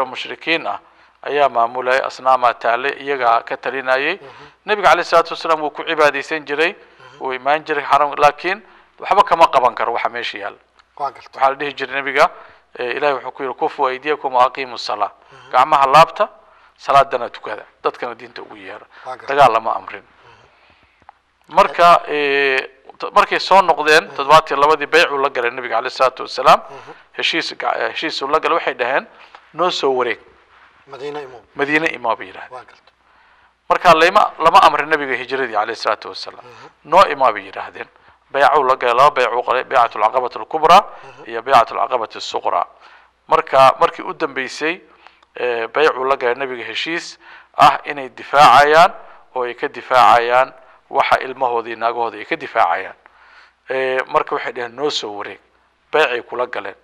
oo mushrikiin ah ayaa maamulayay, asnaamaa taale, iyagaa ka talinayay. Nebiga calayhi salaatu wasalaam wuu ku cibaadaysan jiray, wuu imaan jiray xaram, laakiin waxba kama qaban karo waxa meesha yaalla. Waa garta. Waxaa la dhihi jiray nebiga, ilahay wuxuu ku yidhi kufu aydiyakum wa aqiimu salaa, gacmaha laabta, salaadana tukada, dadkana diinta ugu yeera. Waa garta. Dagaal lama amrin. Marka markay soo noqdeen 72-dii, baycuu la galay nebiga calayhi salaatu wasalaam, heshiis heshiisuu la galay. Waxay dhaheen noo soo wareeg, Madiina imo, Madiine imaa bay yidhahdeen. Waa garta. Marka lama amrin nabiga hijradii calayhi salaatu wasalaam, noo imaa bay yidhaahdeen. Baycuu la galay, laba baycuu qalay, baycat alcaqabati alkubraa iyo baycat alcaqabati asuqraa. Marka markii u dambeysay baycuu la galay nabiga, heshiis ah inay difaacayaan oo ay ka difaacayaan waxa ilmahoodii naagahooda ay ka difaacayaan. Marka waxay dhaheen noo soo wareeg, baycay kula galeen,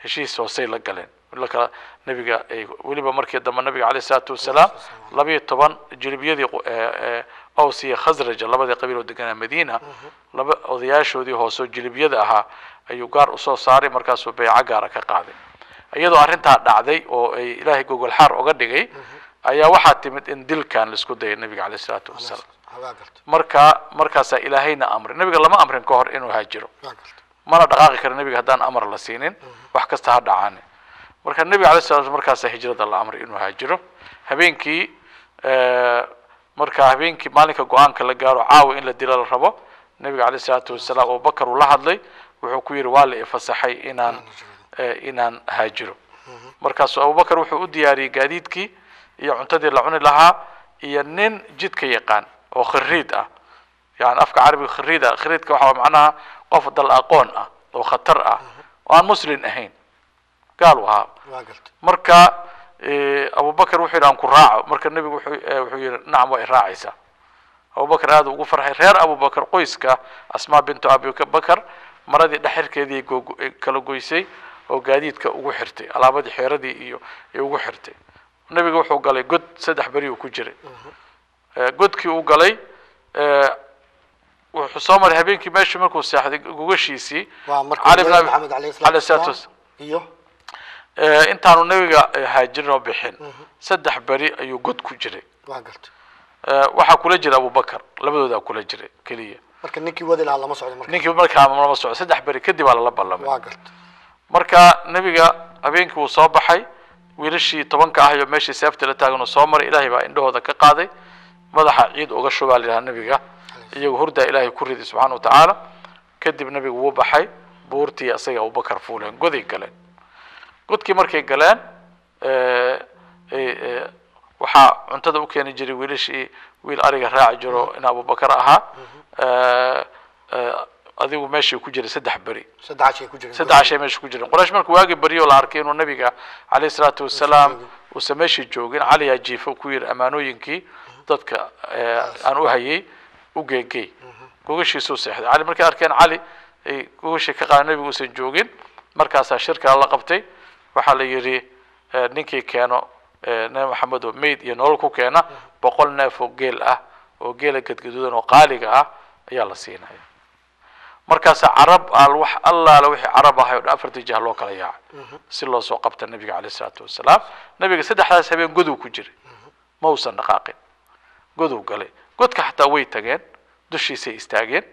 heshiis hoosay la galeen lakala nabiga. Weliba markii dambe nabiga calayhi salaatu wasalaam 12 jilibiyadii Aws iyo Khasraja, labadii qabiil oo deganaa Madiina, laba odayaashoodii hoose oo jilibiyada ahaa ayuu gaar usoo saaray, markaasuu bayco gaara ka qaaday. Iyadoo arrintaa dhacday oo ay ilaahay gogol xaar uga dhigay ayaa waxaa timid in dilkan laisku dayay nabiga calayhi salaatu wasalaam. Waa garta. Marka markaasaa ilaahayna amray, nabiga lama amrin ka hor inuu haajiro. Waa garta. Mana dhaqaaqi kara nabiga haddaan amar la siinin, wax kasta ha dhacaane. Marka nabiga alayh sala markaasaa hijrada la amray inuu haajiro habeenkii. Marka habeenkii maalinka go-aanka la gaaro, caawa in la dilo la rabo, nabiga calayh salaatu wasalaam Abubakar uu la hadlay, wuxuu ku yidhi waa la ifasaxay inaan haajiro. Markaasuu Abubakar wuxuu u diyaariyey gaadiidkii iyo cuntadii la cuni lahaa iyo nin jidka yaqaan oo khariid ah, yani afka carabiga khariid ah. Khariidka waxa macnaha qof dal aqoon ah oo khatar ah oo aan muslin ahayn, gaal u ahaa. Waa garta. Marka Abubakar wuxuu yidhi aan ku raaco. Marka nebigu wuxuu yidhi nacam, waa i raacaysaa. Abubakar aad ugu farxay. Reer Abubakar, qoyska Asmaa bintu Abibakar, maradii dhexirkeedii kala goysay oo gaadiidka ugu xirtay, alaabadii xeeradii iyo ay ugu xirtay. Nebiga wuxuu galay god, 3 beri uu ku jiray. Godkii uu galay wuxuu soo maray habeenkii meeshii markuu seexday gogashiisii waa markuu Cali ibn Nabi Maxamed alayhi alayhi salaatu salaatu wasalaam iyo intaanu nabiga haajirin oo bixin 3 beri ayuu god ku jiray. Waa garta. Waxaa kula jira Abubakar, labadoodaa kula jiray keliya. Marka ninkii wadi lahaa lama socdo marka? Ninkii markaa lama socdo, 3 beri kadib aa lala ballamay. Waa garta. Marka nebiga habeenkii wuu soo baxay, wiilashii 10-ka ah iyo meeshii seefta la taagan uu soo maray, ilaahay baa indhahooda ka qaaday, madaxa ciid uga shubaa la yidhaha nabiga, iyagoo hurdaa ilaahay ku riday subxaana wa tacaala. Kadib nabigu wuu baxay, buurtii asaga Abubakar fuuleen, goday galeen. Godkii markay galeen waxaa cuntada u keeni jiray wiilashii, wiil ariga raaci jiro in Abubakar ahaa. Adigu meeshii ku jiray 3 beri. 3 cashay ku jireen. 3 cashay meesha ku jireen. Quraysh markuu waagi baryo la arkay inuu nabiga calayhi salaatu wasalaam joogin. Uusan meeshii joogin, Cali yaa jiifa ku yidhi amaanooyinkii dadka aan u hayay u geegey, gogashiisuu seexday Cali. Markay arkeen Cali ay gogashii ka qaadeen nabigu uusan joogin, markaasaa shirkaa la qabtay. Waxaa la yidhi ninkii keeno Nabi Maxamed oo meyd iyo nolol ku keena, 100 neef oo geel ah oo geela gadgaduudan oo qaaliga ah ayaa la siinaya. Markaasaa carab al wax allaala wixii carab ahay oo dhan afartii jah loo kala yaacay si loo soo qabta nabiga calayhi salaatu wasalaam. Nabiga saddexdaas habeen godow ku jiray, ma uusan dhaqaaqin, godow galay. Godka xataa way tageen, dushiisay istaageen,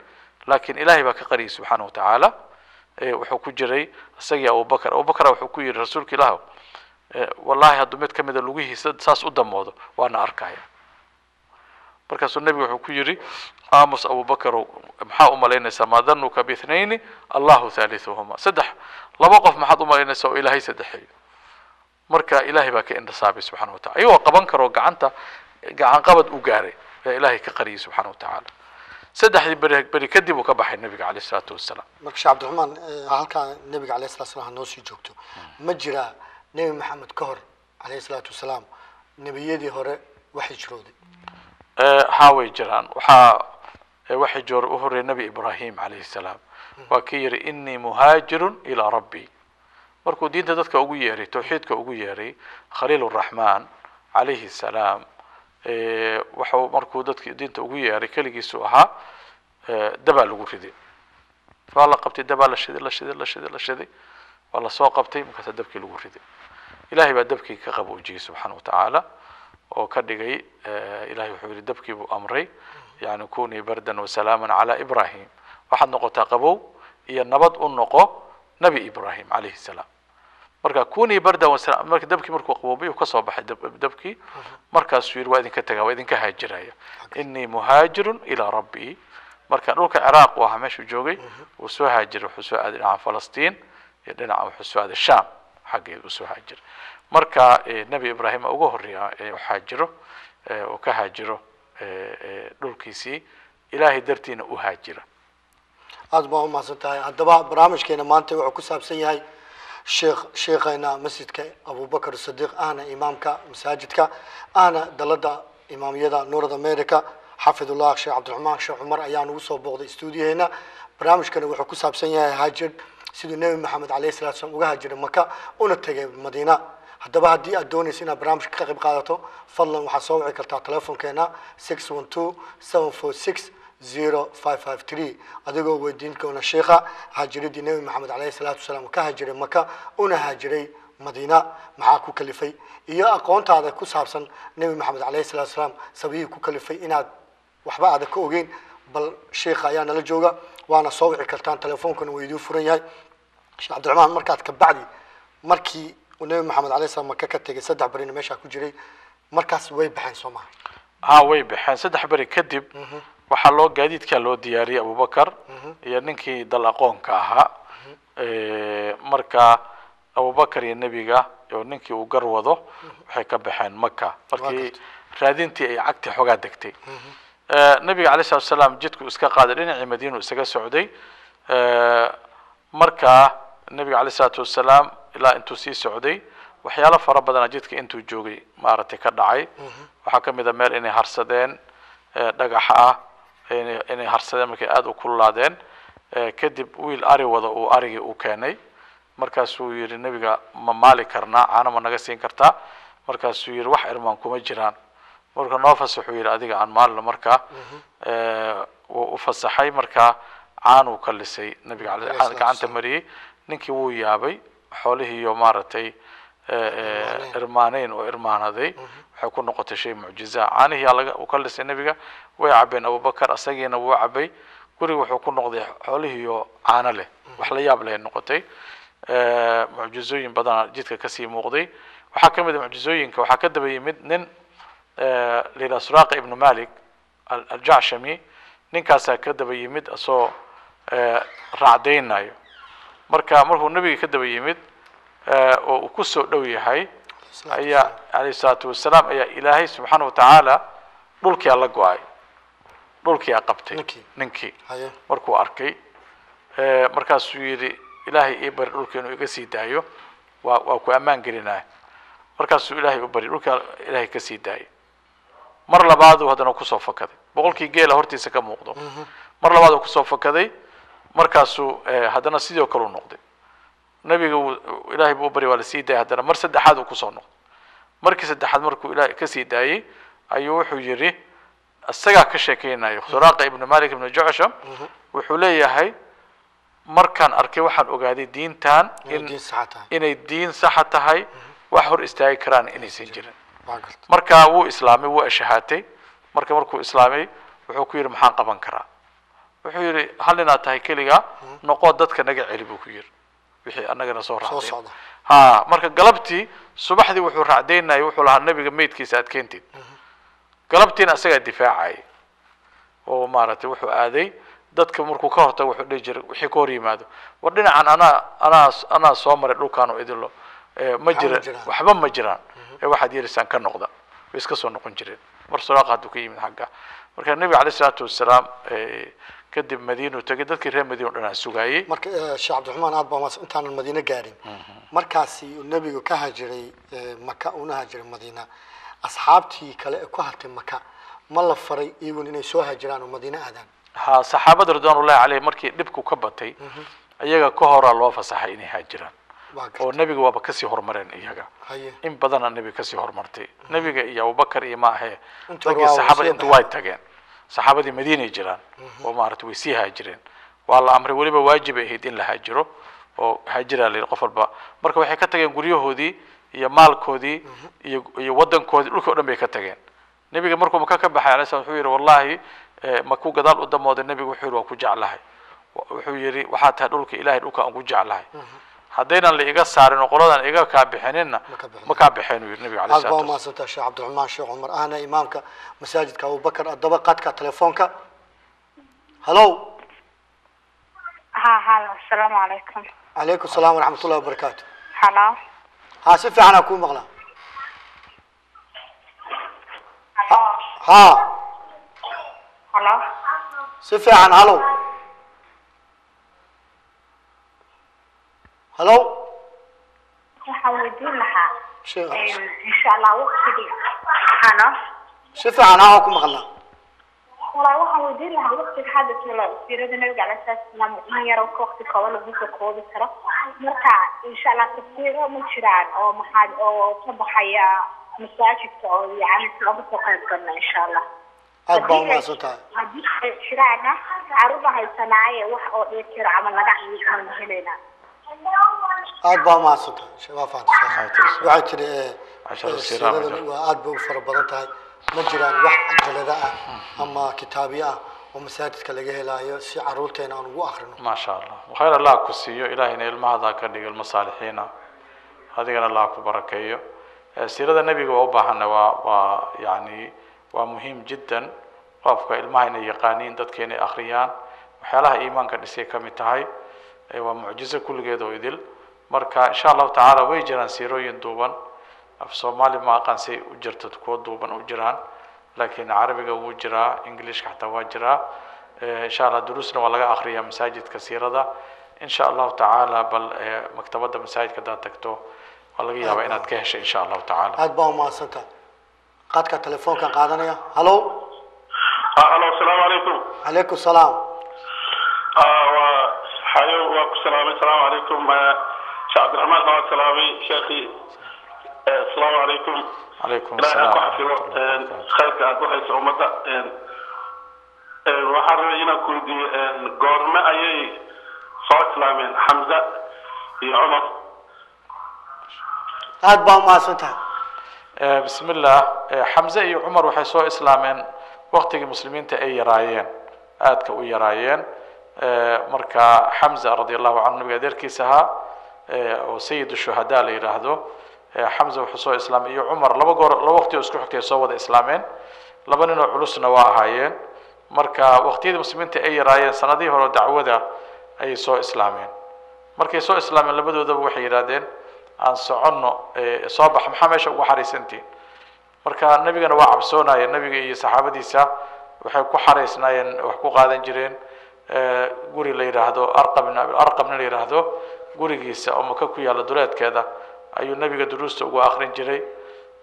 laakiin ilaahay baa ka qariyay subxaana wa tacaala. Wuxuu ku jiray isagii Abubakar. Abubakar wuxuu ku yidhi rasuulka ilaah, wallahi hadduu mid ka mida lugihiisa saas u damoodo waana arkaya. Markaasuu nebigu wuxuu ku yidhi aamus Abubakarow, maxaa u malaynaysaa? Maa danuka biithnayni allahu thaalithuhuma. Saddex, laba qof maxaad u malaynaysaa oo ilaahay saddexeeyo? Marka ilaahay baa ka indhasaabay subxana wa tacala, iyagoo qaban karoo gacanta gacan qabad u gaaray ayaa ilaahay ka qariyay subxaana wa tacaala. Saddexdii beri kadib uu ka baxay nabiga calayhi salaatu wasalaam. Marka Sheekh Cabdiraxmaan, halkaa nabiga alayhi salatu wasalaam noo sii joogto, ma jiraa Nebi Maxamed ka hor alayhi salaatu wasalaam nebiyadii hore waxay jirooday? Haa, way jiraan. Waxaa waxay joor u horreeyay nabi Ibrahim calayhi salaam. Waa kii yidhi inii muhaajirun ilaa rabbi, markuu diinta dadka ugu yeeray, tawxiidka ugu yeeray. Khaliil raxmaan calayhi salaam waxau markuu dadki diinta ugu yeeray keligiisu ahaa, dabaa lagu riday, waa la qabtay, dabaa la shiday, la shiday, la shiday, la shiday, waa lasoo qabtay, markaasaa dabkii lagu riday. Ilaahay baa dabkii ka qaboojiyey subxaana wa tacaala oo ka dhigay. Ilahay wuxuu yidhi, dabkii buu amray, yani kunii bardan wasalaaman calaa Ibrahim, waxaad noqotaa qabow iyo nabad u noqo Nabi Ibrahim calayhi salaam. Marka kunii bardan wasalaam, marka dabkii markuu qaboobay uu kasoo baxay dabkii, markaasuu yidhi waa idinka tagaa, waa idinka haajiraya, inii muhaajirun ilaa rabbii. Marka dhulka Ciraaq uu ahaa meeshuu joogay, wuu soo haajiray, wuxuu soo aaday dhinaca Falastiin iyo dhinaca wuxuu soo aaday Sham xaggeed uu soo haajiray. Marka Nebi Ibraahim ugu horreeya ee haajiro oo ka haajiro dhulkiisii, Ilaahay dartiina u haajira. Aada baa umahadsan tahay. Haddaba barnaamijkeena maanta wuxuu ku saabsan yahay sheekh sheekheena masjidka Abubakar Sadiiq, ahna imaamka masaajidka, ahna dalada imaamiyada North America, xafidullah Sheekh Cabdiraxmaan Sheekh Cumar ayaa nagu soo booqday stuudiyaheena. Barnaamijkana wuxuu ku saabsan yahay haajir, siduu Nebi Maxamed calayhi salatu slam uga haajiray Maka una tegay Madiina. Haddaba haddii aad doonaysa inaad barnaamijka ka qayb qaadato, fadlan waxaad soo wici kartaa telefonkeena 612-746-0553, adigoo weydiin doona sheikha haajiradii Nebi Maxamed calayhi salaatu wasalaam ka haajiray Maka una haajiray Madiina maxaa ku kalifay, iyo aqoontaada ku saabsan Nebi Maxamed calayhi salatu wasalaam sababihii ku kalifay inaad waxba aada ka ogeyn. Bal sheikha ayaa nala jooga, waana soo wici kartaan, telefoonkana wuu idiin furan yahay. Sheekh Cabdiraxmaan, markaad kabacdi markii uu Nebi Maxamed alayhi salaam Maka ka tegay, 3 berina meeshaa ku jiray, markaas way baxeen soo maha? Ha, way baxeen 3 beri kadib. Waxaa loo gaadiidkaa loo diyaariyey Abubakar iyo ninkii dal aqoonka ahaa. Marka Abubakar iyo nebiga oo ninkii uu gar wado waxay ka baxeen Maka markii raadintii ay cagtii xoogaa degtay. Nabiga alayh salatu salaam jidku iska qaaday, dhinacii Madiinu isaga socday. Markaa nabiga alayh salaatu wasalaam ilaa intuu sii socday waxyaalo fara badana jidka intuu joogay maaragtay ka dhacay. Waxaa ka mid a meel inay harsadeen dhagaxa ah, inay harsadeen markay aada u kululaadeen. Kadib wiil ari wada uu arigii u keenay, markaasuu yidhi nebiga ma maali karnaa, caano ma naga siin kartaa? Markaasuu yidhi wax irmaan kuma jiraan, marka noo fasaxuu yidhi adiga aan maalino. Markaa wuu u fasaxay, markaa caanuu ka lisay nabiga gacanta mariyey. Ninkii wuu yaabay, xoolihiiyo maaragtay irmaaneyn oo irmaanaday waxay ku noqotay shay mucjiza. Caanihii laga uu ka lisay nebiga way cabeen, Abubakar asagiina wuu cabay. Guriga wuxuu ku noqday xoolihiiyo caano leh, wax la yaab leh noqotay. Mucjizooyin badana jidka kasii muuqday. Waxaa ka mid a mucjizooyinka, waxaa ka daba yimid nin la yidhaha Suraaqa ibnu Malik Aljacshami. Ninkaasaa ka daba yimid asoo raacdaynayo. Marka markuu nebiga ka daba yimid oo uu kusoo dhow yahay ayaa alayhi salaatu wasalaam ayaa Ilaahay subxaana watacaala dhulkiyaa la go-ay, dhulkiyaa qabtay ninkii markuu arkay. Markaasuu yidhi Ilaahay ii bari dhulka inuu iga sii daayo, waa ku ammaan gelinaya. Markaasuu Ilaahay u bari, dhulkaa Ilaahay ka sii daayay. Mar labaaduu haddana kusoo fakaday, 100kii geela hortiisa ka muuqdo. Mar labaad uu kusoo fakaday, markaasuu haddana sidoo kale u noqday. Nabiga Ilaahay buu u bari, waa la sii daayay. Haddana mar saddexaad uu kusoo noqday. Markii saddexaad markuu Ilaahay kasii daayey ayuu wuxuu yidhi, isagaa ka sheekeynayo Suraaqa ibnu Malik ibnu Jucsham, wuxuu leeyahay markaan arkay waxaan ogaaday diintan inay diin saxa tahay, wax hor istaagi karaan inaysan jirin. Marka wuu islaamay, wuu ashahaatay. Marka markuu islaamay wuxuu ku yidhi maxaan qaban karaa? Wuxuu yidhi hal inaad tahay keligaa noqo, dadka naga celi buu ku yidhi wixii annagana soo raacday. Ha, marka galabtii subaxdii wuxuu raacdaynayay, wuxuu lahaa nebiga meydkiisa aad keentid. Galabtiina isagaa difaacayay oo maaragtay wuxuu aaday dadka markuu ka hortago wuxuu dhihi jiray wixii ka hor yimaado, war dhinacan anaa soo maray dhulkaan oo idilo ma jira, waxba ma jiraan, ee waxaad yeelaysaan ka noqda. Way iska soo noqon jireen mar Suraaqa hadduu ka yimid xagga. Marka nebiga alayh isalaatu wasalaam kadib Madiinuu tegay, dadkii reer Madiina o dhan aa sugaayey. Marka Sheekh Cabdiraxmaan, aad baa mahadsan. Intaanan Madiine gaarin, markaasi uu nebigu ka hajiray Maka una hajiray Madiina, asxaabtii kale ee ku hartay Maka ma la faray iyaguna inay soo hajiraan oo Madiine aadaan? Ha, saxaabada ridwaanullahi caleyh markii dhibku ka batay iyaga ka horaa loo fasaxay inay haajiraan, oo nebiga waaba kasii horumareen iyaga. In badana nebiga kasii horumartay, nebiga iyo Abubakar iyo ma ahee raggii saxaabada intu way tageen, saxaabadii Madiinay jiraan oo maaragtay way sii haajireen. Waa la amray, weliba waajib ay ahayd in la haajiro oo haajiraa la yidhi qof walba. Marka waxay ka tageen guryahoodii Iyo maalkoodii iyo wadankoodii, dhulkii o dhan bay ka tageen. Nebiga markuu Maka ka baxay alayhi salam, wuxuu yidhi wallahi, makuu gadaal u damooday. Nebigu wuxuu yidhi waa ku jeclahay. Wuxuu yidhi waxaa tahay dhulka Ilahay, dhulka aan ku jeclahay. Haddaynan la iga saarin oo qoladan iga kaa bixinina, Ma ka bixin. Ma kaa bixeen, uu yidhi nebiga alayhi Aad baa salatu wasalaam. Umahadsantaha Sheekh Cabdiraxmaan Sheekh Cumar, ahna imaamka masaajidka Abubakar. Adaba qadka telefoonka. Hallo. ها هلا، السلام عليكم. Calaykum salaam waraxmat ullahi wabarakaatu. هلا. Ha, si fiican aa kuu maqlaa. هلا. Ha. هلا. Si fiican. Hallo, hallo. Waxaan weydiin lahaa Sheekh insha Allah waqtigii. Halo. Si fiican, ha, waa ku maqlaa. Walaa, waxaan weydiin lahaa waqtiga hadda joogo siirada nabiga calayhi salaatu wasalaam in yar oo waqti kooban lagu soo koobi karo. Marka insha Allah tafsiiro ma jiraan oo maxaa oo ka baxaya masaajidka oo yacni looga soo qayb galna insha Allah? Aad baa umahadsan tahay. Haddii ay jiraana, caruurba haysanaaye, wax oo dheer camal laga aan helaynaa. Aad baa umahadsan tahay sheekh, waa fahamtay. Waxay tiri Cashara siira ma siirada jiro. Waa aad bay u fara badan tahay. Ma jiraan wax cajalada ah ama kitaabyo ah oo masaajidka laga helaayo si caruurteena aan ugu akrino? Ma sha Allah, khayr Allah ku siiyo. Ilaahayna ilmahada ka dhigo ilmo saalixiina, adigana Allah ku barakeeyo. Siirada nebiga waa u baahana, waa yani waa muhiim jiddan qofka ilmaha inay yaqaaniin, dadka inay akhriyaan, waxyaalaha iimaanka dhisay ka mid tahay. Waa mucjizo kulligeed oo idil. Marka insha Allahu tacaala way jiraan siirooyin duuban. Af Soomaali ma aqaan say u jirto, kuwa duuban u jiraan, laakiin Carabiga wuu jiraa, Englishka xataa waa jiraa. Insha Allah duruusna waa laga akhriyaa masaajidka siirada insha Allahu tacaala. Bal maktabadda masaajidka haddaad tagto, waa laga yaabaa inaad ka heshay insha Allahu tacaala. Aad baa umahadsan tahay. Qadka telefoonkan qaadanaya. Hallo. Halo, asalaamu calaykum. Calaykum salaam. Waa xayo, waa ku salaamay. Asalaamu calaykum, sheekh Cabdiraxmaan, waa salaamay sheekhi. Asalaamu calaykum. Calaykum Ilaahay ha asalaam ku xafido waraxmatullahi wabarakaatu. Khayrka aad u hayso ummadda. Waxaan rabay inaan ku weydiiyo, goorme ayay soo islaameen Xamza iyo Cumar? Aad baa umahadsan tahay. Bismi illah. Xamze iyo Cumar waxay soo islaameen waqtigii muslimiinta ay yaraayeen, aadka u yaraayeen. Marka Xamza radi Allahu canhu, nabiga adeerkiisa ahaa, oo sayid shuhadaa la yidhaahdo, Xamza wuxuu soo islaamay iyo Cumar laba goor, laba waqti oo isku xigtay soo wada islaameen. Laba nin oo culusna waa ahaayeen. Marka waqtiyadii muslimiinta ay yaraayeen, sanadihii hore oo dacwada ayay soo islaameen. Markay soo islaameen labadoodaba waxay yidhahdeen aan soconno, soo bax, maxaa meesha ugu xariisantihiin? Marka nebigana waa cabsoonayeen. Nebiga iyo saxaabadiisa waxay ku xariisnaayeen, wax ku qaadan jireen guri la yidhaahdo Arqam ibn Abi Arqam nin la yidhaahdo gurigiisa oo Maka ku yaalla duleedkeeda ayuu nebiga duruusta ugu akrin jiray.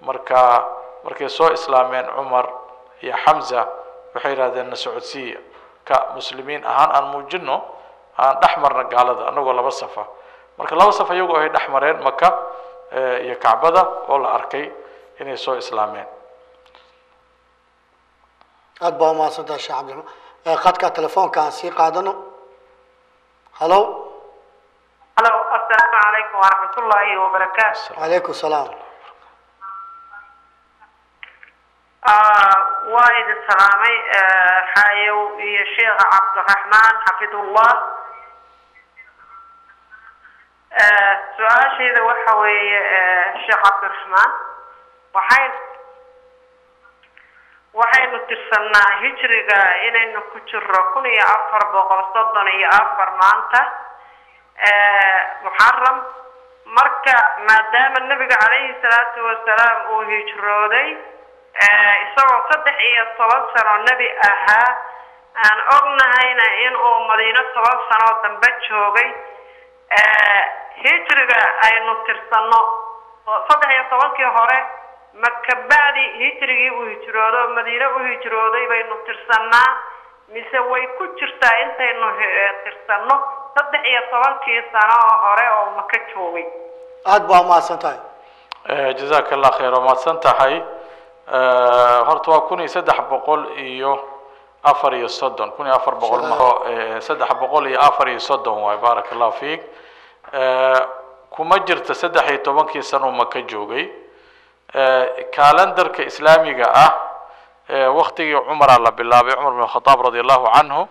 Marka markay soo islaameen Cumar iyo Xamza, waxay yidhahdeen na socodsiiya, ka muslimiin ahaan aan muujino, aan dhex marna gaalada annagoo laba safa. Marka laba saf iyagoo ay dhex mareen Maka iyo Kacbada oo la arkay inay soo islaameen. Aad baa umahadsan tahay sheekh Cabdiraxmaan. Qadka telefoonka aan sii qaadano. Hallo. Halo, assalaamu calaykum waraxmatullaahi wabarakaatu. Calaykum salaam. Waa idin salaamay, xaayow iyo sheekha Cabdiraxmaan xafidullah. Su-aashayda waxa weeye, sheekh Cabdiraxmaan, waxaynu tirsannaa hijriga inaynu ku jirro 1434 maanta, Muxaram. Marka maadaama nebiga calayhi salaatu wasalaam uu hijrooday isagoo 13 sano nebi ahaa, aan ognahayna inuu Madiino 10 sano dambe joogay, hijriga aynu tirsanno 13-kii hore ma kabacdi hijrigii uu hijroodo Madiine u hijrooday baynu tirsannaa, mise way ku jirtaa intaynu tirsanno 13-kii sano oo hore oo Maka joogay? Aad baa umahadsan tahay. Jazaaka Allah khayr, waa mahadsan tahay. Horta waa 1334, 1400 ma 334 waay. Baaraka Allahu fiik. Kuma jirta 13-kii sano Maka joogay. Kalendarka islaamiga ah waktigii Cumaraa la bilaabay, Cumar bin Khadaab radia Allahu canhu.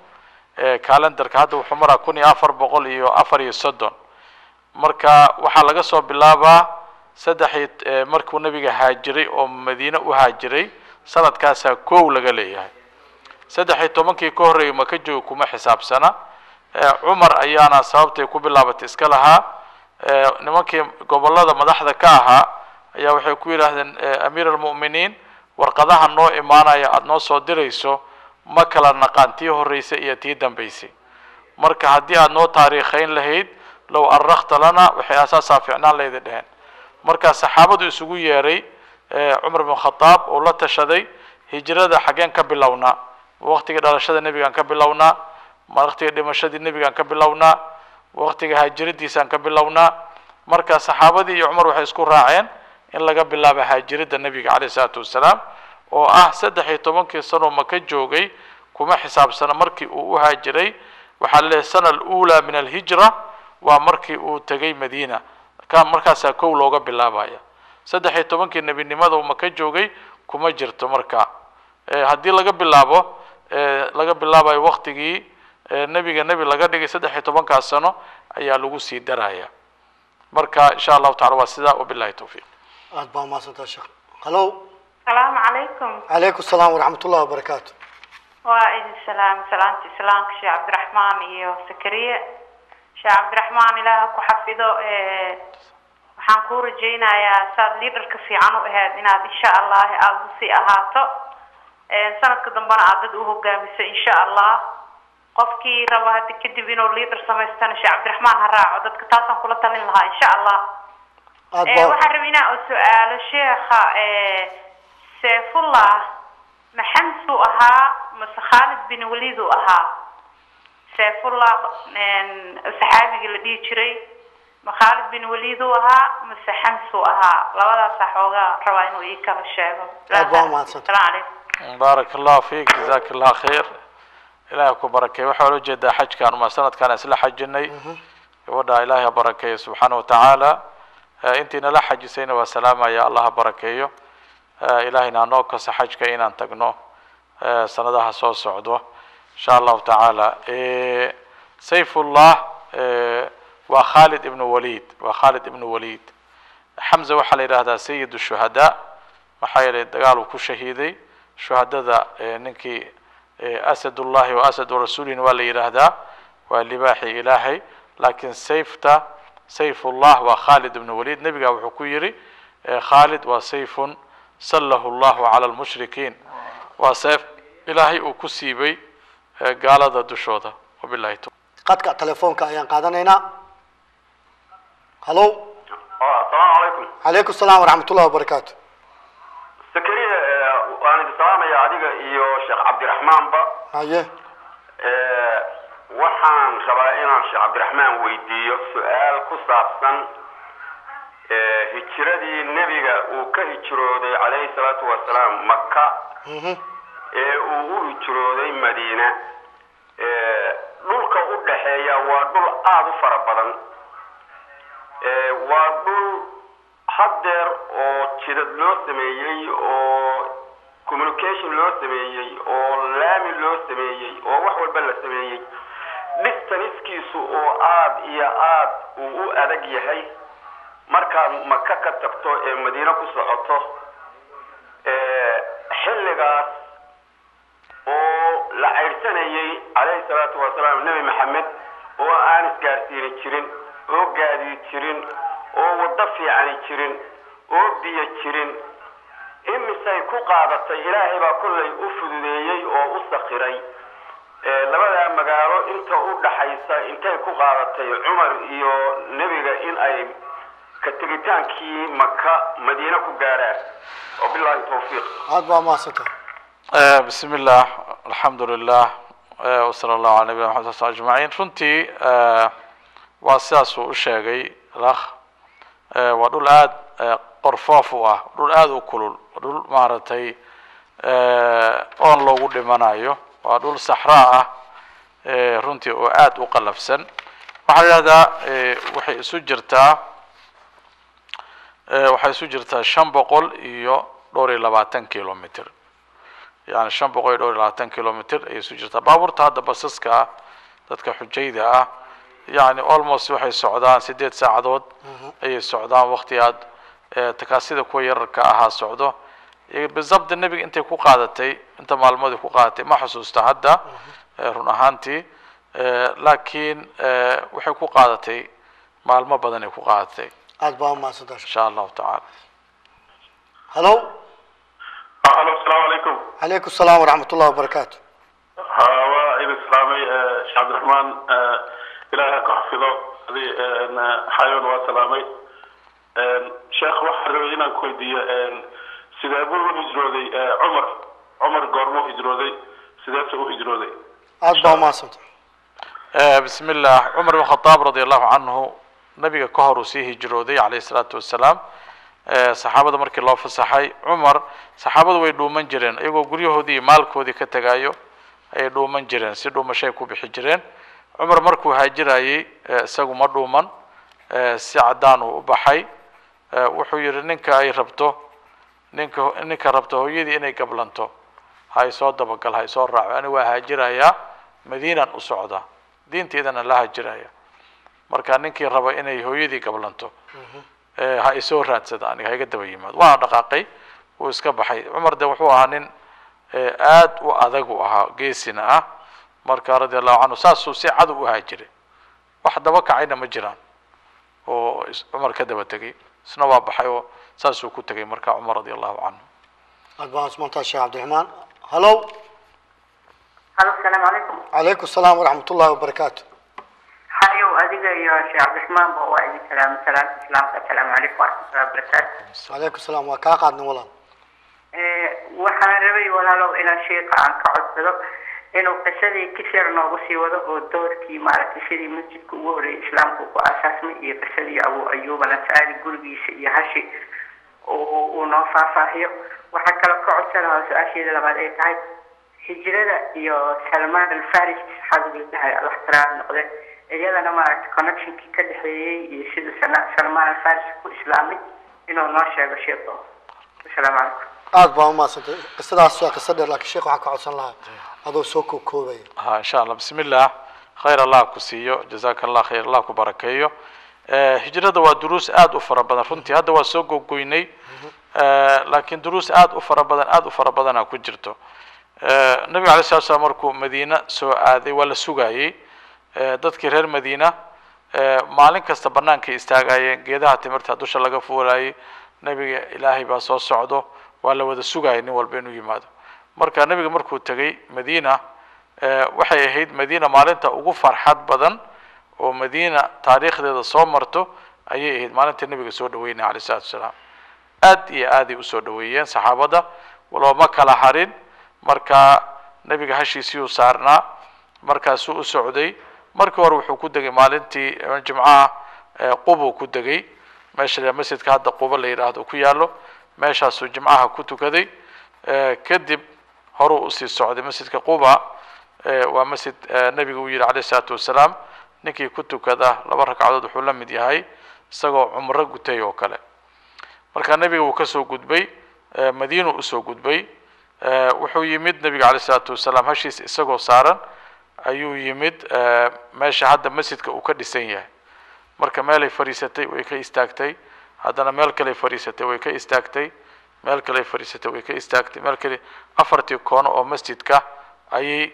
Kalendarka hadda wuxuu maraa 1434. Marka waxaa laga soo bilaabaa saddex iyo markuu nabiga haajiray oo Madiine u haajiray, sanadkaasaa kow laga leeyahay. 13-kii ka horreeyay Maka jooga kuma xisaabsana. Cumar ayaana sababtay ku bilaabatay iska lahaa. Nimankii gobollada madaxda ka ahaa ayaa waxay ku yidhaahdeen, amiir almu'miniin, warqadaha noo imaanaya aada noo soo dirayso ma kala naqaan tii horreysay iyo tii dambeysay, marka haddii aada noo taariikhayn lahayd, low arrakta lana, waxay asaasaa fiicnaan lahayda dheheen. Marka saxaabadu isugu yeeray Cumar bin Khadaab oo la tashaday, hijrada xaggeen ka bilownaa? Waqtiga dhalashada nebigaan ka bilownaa, waqtiga dhimashadii nebigaan ka bilownaa, waqtiga haajiradiisaan ka bilownaa? Marka saxaabadii iyo Cumar waxay isku raaceen in laga bilaabo haajiridda nebiga caleyh isalaatu wassalaam, oo ah 13-kii sanoo Maka joogay kuma xisaabsana. Markii uu u haajiray waxaa la leeyahay sana aluulaa min alhijra, waa markii uu tegay Madiina, ka markaasaa kow looga bilaabaya. 13-kii nebinimada uu Maka joogay kuma jirto. Marka haddii laga bilaabo laga bilaabayo waqtigii nebiga nebi laga dhigay, 13-kaas sano ayaa lagu sii daraya. Marka insha Allahu tacala waa sidaa, wabillahi tawfiiq. Aad baa umahadsantaa sheekh. Hallo. Salaamu calaykum. Calaykum salaam waraxmat ullahi wabarakaatu. Waa idin salaam, salaamta islaamka, Sheekh Cabdiraxmaan iyo Sakariye. Sheekh Cabdiraxmaan, Ilaah ku xafido. Waxaan kuu rajaynayaa saad leaderka fiican u ahayd inaad insha Allah aada usii ahaato, sanadka dambena aad dad u hogaamiso insha Allah. Qofkii raba hadda kadib inuu leader samaystana, Sheekh Cabdiraxmaan ha raaco dadka, taasaan kula talin lahaa insha Allah. Aad baa Waxaan rabay inaan su-aalo sheekha, Seefullah ma Xamsuu ahaa mase Khaalid bin Waliid uu ahaa? Seefullah saxaabigii la dhihi jiray ma Khaalid bin Waliid uu ahaa mase Xamsuu ahaa? Labadaasaa xoogaa rabaa inuu ii kala sheego. Aad baa umahadsantahay. Salaamu calaykum. Baarak Allahu fiik, jazaak Allah khayr, Ilahay ku barakeey. Waxaa loo jeedaa xajkan uma sanadkaan isla xajinay gabadha, Ilahay ha barakeeyo subxaana wa tacaala. Intii nala xajisayna waa salaamaya, Allah ha barakeeyo. Ilahayna hanoo kasa xajka inaan tagno sanadaha soo socdo insha Allahu tacaala. Sayfullah waa Khalid ibnu Walid, waa Khalid ibnu Walid. Xamza waxaa la yidhahdaa sayid shuhadaa, maxaa yeelay dagaal uu ku shahiiday shuhadada. Ninkii asadullahi wa asadu rasuulihina waa la yidhaahdaa, waa libaaxii Ilaahay. Laakiin sayfta sayfullah waa Khalid ibnu Walid. Nebiga wuxuu ku yidhi Khalid waa sayfun sallahu Allahu cala almushrikiin, waa sayf Ilaahay uu ku siibay gaalada dushooda. Wabillahi tawfiq. Qadka telefoonka ayaan qaadanaynaa. Hallo. Asalaamu calaykum. Calaykum salaam waraxmat ullahi wabarakaatu. Sakariya, waan idin salaamaya adiga iyo Sheekh Cabdiraxmaanba. Haye. Waxaan rabaa inaan Sheekh Cabdiraxmaan weydiiyo su-aal ku saabsan hijiradii nebiga uu ka hijrooday calayhi salaatu wasalaam Maka ee uu u hijrooday Madiina. Dhulka u dhaxeeya waa dhul aada u fara badan, waa dhul haddeer oo jidad loo sameeyey oo communication loo sameeyey oo laami loo sameeyey oo wax walba la sameeyey, distancekiisu oo aada iyo aad uu u adag yahay. Markaad Maka ka tagto ee Madiine ku socoto, xilligaas oo la caydhsanayay calayhi salaatu wasalaam Nebi Maxamed, oo aan isgaarsiini jirin oo gaadiid jirin oo waddo fiicani jirin oo biyo jirin, imisay ku qaadatay? Ilaahay baa kollay u fududeeyey oo u sakhiray. Labadaa magaalo inta u dhaxaysa intay ku qaadatay Cumar iyo nebiga in ay ka tegitaankii Maka Madiine ku gaaraan? Wabillahi tawfiiq. Aad baa umahadsantahay. Bismi illah, alxamdu lilah, wasala allahu ala nabiyina Maxamed sal ajmaciin. Runtii waa sidaasuu u sheegay lakh, waa dhul aada qorfoof u ah, dhul aada u kulul, waa dhul maaragtay oon loogu dhimanayo, waa dhul saxraa ah runtii oo aada u qalafsan. Waxaa la yidhahdaa waxay isu jirtaa Waxay isu jirtaa 524 kilomitr, yani 524 kilomitr ayay isu jirtaa. Baabuurta hadda basaska ah, dadka xujayda ah, yani almost waxay socdaan 8 saacadood ayay socdaan, waqti aad takaasida kuwa yararka ahaa socdo. Bizabda nebiga intay ku qaadatay, inta maalmoodii ku qaadatay ma xusuusta hadda run ahaantii, laakiin waxay ku qaadatay maalmo badan ay ku qaadatay. Aad baa umahadsantahay. Insha Allahu tacaala. Hallo. Alo, asalaamu calaykum. Calaykum asalaam waraxmat ullahi wabarakaatu. Ha, waa idin salaamay, Sheekh Cabdiraxmaan, Ilaahay ha ku xafido. Adi xayoon waa salaamay. Sheekh, waxaan rabay inaan ku weydiiyo, sidee buu u hijrooday Cumar? Cumar goormuu hijrooday, sideese u hijrooday? Aad baa umahadsantahay. Bismi illah. Cumar ibn Khataab radi Allahu canhu nabiga ka hor uu sii hijrooday calayhi salaatu wasalaam. Saxaabada markii loo fasaxay Cumar, saxaabadu way dhuuman jireen, iyagoo guryahoodii iyo maalkoodii ka tagaayo ayay dhuuman jireen, si dhuumashay ku bixi jireen. Cumar markuu haajirayey isagu ma dhuuman, si caddaan uu u baxay. Wuxuu yidhi, ninka ay rabto, ninka rabto hooyadii inay gablanto, ha isoo dabagal, ha isoo raaco, ani waa haajirayaa, Madiinan u socdaa, diinteedana la haajiraya. Marka ninkii raba inay hooyadii gablanto ha isoo raadsada, aniga ha iga daba yimaado. Waana dhaqaaqay, wuu iska baxay. Cumar de wuxuu ahaa nin aad u adag u ahaa, geesina ah. Marka radia Allahu canhu saasuu si cad u haajiray, wax daba kacayna ma jiraan oo Cumar ka daba tegay, isna waa baxay oo saasuu ku tegay. Marka Cumar radia Allahu canhu. Aad baa umahadsantahay, Sheekh Cabdiraxmaan. Hallo. Halo, asalaamu calaykum. Calaykum asalaam waraxmat ullahi wabarakaatu. Hayow, adiga iyo Sheekh Cabdiraxmaan ba waa idin salaamay, salaamta islaamka, asalaamu calaykum waraxmatullahi wabarakaatu. Calaykum salaam, waa kaa qaadnay walaal. Waxaan rabay walaalow inaan sheekha aan ka codsado inuu qisadii kisir noogu sii wado, oo doorkii maaragtay sidii masjidka ugu horreeyay islaamka uu ku aasaasmay, iyo qisadii Abu Ayuub Al Ansaari gurigiisa iyo hashi uu noo faahfaahiyo. Waxaa kaloo ka codsan lahaa, su-aasheeda labaad ay tahay, hijrada iyo Salmaan Alfaris saxaabiga dhahay, Allah taraab noqde, iyadana maaragtay connectionkii ka dhexeeyey iyo siduu Salmaan Alfaris ku islaamay inuu noo sheego sheekho. Asalaamu calaykum. Aad baa umahadsantahay. Qisadaas waa qiso dheer, laakiin sheekh waxaan ka codsan lahaa adoo soo koobkoobaya. Ha, insha Allah. Bismi illah. Khayr Allah ku siiyo, jazaka Allah khayr, Allah ku barakeeyo. Hijrada waa duruus aad u fara badan runtii. Hadda waa soo gogoynay, laakiin duruus aad u fara badan, aad u fara badana ku jirto. Nabiga alay slat slam markuu Madiina soo aaday waa la sugayey. Dadkii reer Madiina maalin kasta bannaankay istaagayeen, geedaha timirta dusha laga fuulayay, nabiga Ilaahay baa soo socdo, waa la wada sugayay nin walba inuu yimaado. Marka nabiga markuu tegay Madiina, waxay ahayd Madiina maalinta ugu farxad badan oo Madiina taariikhdeeda soo marto ayay ahayd maalinta nabiga soo dhaweynaya alayh salatu wasalaam. Aad iyo aaday usoo dhaweeyeen saxaabada, looma kala harin. Marka nabiga hashiisiyuu saarnaa, markaasuu u socday. Markii hore wuxuu ku degay maalintii jimcaha Qubuu ku degay, meesha masjidka hadda Quba la yidhaahdo ku yaallo, meeshaasuu jimcaha ku tukaday. Kadib horuu usii socday masjidka Quba. Waa masjid nabigu uu yihi alayh isalaatu wasalaam, ninkii ku tukada 2 ragcadood wuxuu la mid yahay isagoo cumro gutay oo kale. Marka nabiga wuu kasoo gudbay, Madiinu usoo gudbay. Wuxuu yimid nabiga alayh isalaatu wasalaam hashiisa isagoo saaran ayuu yimid meesha hadda masjidka uu ka dhisan yahay. Marka meelay fadhiisatay way ka istaagtay, haddana meel kaley fadhiisatay way ka istaagtay, meel kaley fadhiisatay way ka istaagtay, meel kale, afartii koono oo masjidka ayay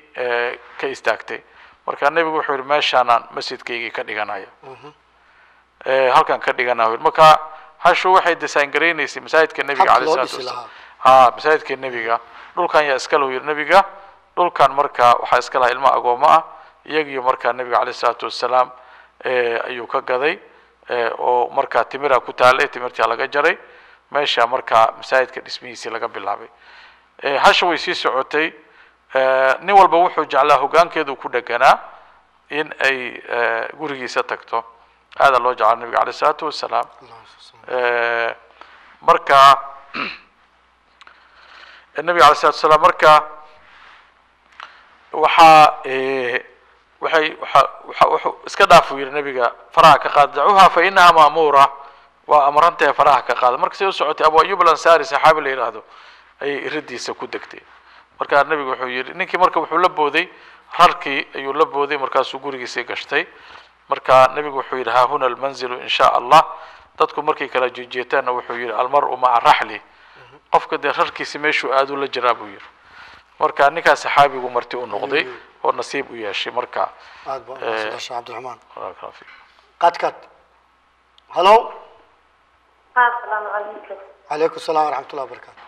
ka istaagtay. Marka nebigu wuxuu yihi, meeshaanaan masjidkaygii ka dhiganaya, halkan ka dhiganaya. Marka hashu waxay design garaynaysay masaajidka nebiga Habka alayh loo salaatu dhisi wasalaam. lahaa. Ha, masaajidka nebiga dhulkan yaa iska lahu yidhi nebiga. Dhulkan marka waxaa iska lahaa ilmo agooma ah, iyagiyo markaa nebiga alayh salaatu wasalaam ayuu ka gaday, oo markaa timira ku taalay, timirtaa laga jaray, meesha markaa masaajidka dhismihiisii laga bilaabay. Hasha way sii socotay. Nin walba wuxuu jeclaa hoggaankeedu ku dheganaa in ay gurigiisa tagto. Aada loo jeclaa nabiga alayh isalaatu wasalaam. Marka nabiga alayh salatu wasalaam marka waxaa waxay waxa waxa wuxuu iska dhaaf uu yihi nabiga, faraha ka qaad, dacuha fa inaha maamuura. Waa amrantahay, faraha ka qaada. Marka say u socotay, Abu Ayub Alansaari, saxaabi la yidhaahdo, ayay iridiisa ku degtay. Markaa nabigu wuxuu yidhi ninkii, marka wuxuu la booday rarkii ayuu la booday, markaasuu gurigiisii gashtay. Marka nabigu wuxuu yidhi: "Haa huna almanzilu in shaa Allah." Dadku markay kala jeejeetaanna wuxuu yidhi: "Almar'u maca raxli." Qofka dee rarkiisi meeshuu aaduu la jiraa, buu yidhi. Marka ninkaas saxaabigu marti u noqday oo nasiib u yeeshay marka. Aad baa umahadsantahay, Sheekh Cabdiraxmaan. Barakallahu fiik. Qadkaad, hallo. Asalaamu calaykum. Calaykum salaam waraxmatullahi wabarakaatu.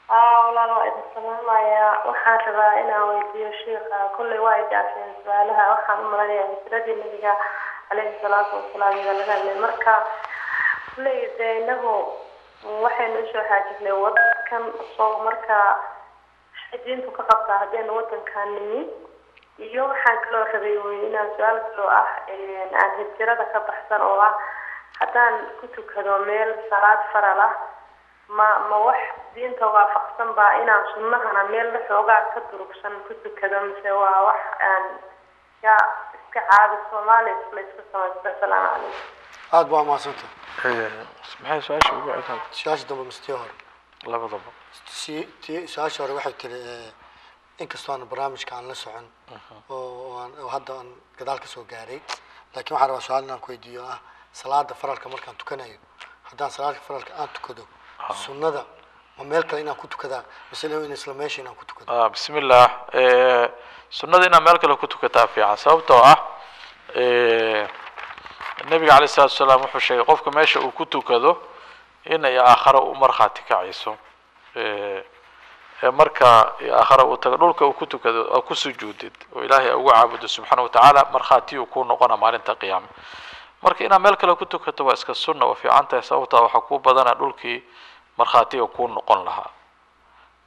Walaal, waa idin salaamayaa. Waxaan rabaa inaan weydiiyo shiika, kolley waa i dhaafeen su-aalaha. Waxaan u malanayaa hijradii nabiga caleyhi salaatu wasalaam iyada laga hadlay. Marka kolley dee inagu waxaynu usoo xaajirnay wadankan soo, marka waxay diintu ka qabtaa haddaynu wadankan nimi? Iyo waxaan kaloo rabay wey inaan su-aal kaloo ah aan hijrada ka baxsan oo ah, haddaan ku tukado meel salaad faral ah, ma wax diinta waafaqsan baa inaan sunnahana meel la xoogaa ka durugsan ku tukado, mise waa wax aan ya iska caadi Soomaaliya la iska samaysta? Asalaamu calaykum. Aad baa umahadsantahay. Maxay su-aasha ugu celin? Su-aasha dambe mise tii hore? Labadaba. Si tii su-aasha hore waxay tiri, inkastoo aan barnaamijka aan la socon oo aan oo hadda aan gadaal ka soo gaaray, laakiin waxaan rabaa su-aal inaan ku weydiiyo ah salaada faralka markaan tukanayo, haddaan salaada faralka aan tukado, sunnada ma meel kale inaan ku tukadaa mise in isla meesha inaan ku tukado? Bismi illah. Sunnada inaad meel kale ku tukataa fiican, sababtoo ah nabiga calayh salatu wasalaam wuxuu sheegay qofka meesha uu ku tukado inay aakhare u markhaati kacayso. Marka aakhare uu tago, dhulka uu ku tukado oo ku sujuudid oo Ilaahay ugu caabudo subxaana watacaala, markhaatiyuu kuu noqona maalinta qiyaama. Marka inaad meel kale ku tukato waa iska sunna oo fiican tahay, sababtaa waxaa kuu badana dhulkii markhaatiga kuu noqon lahaa.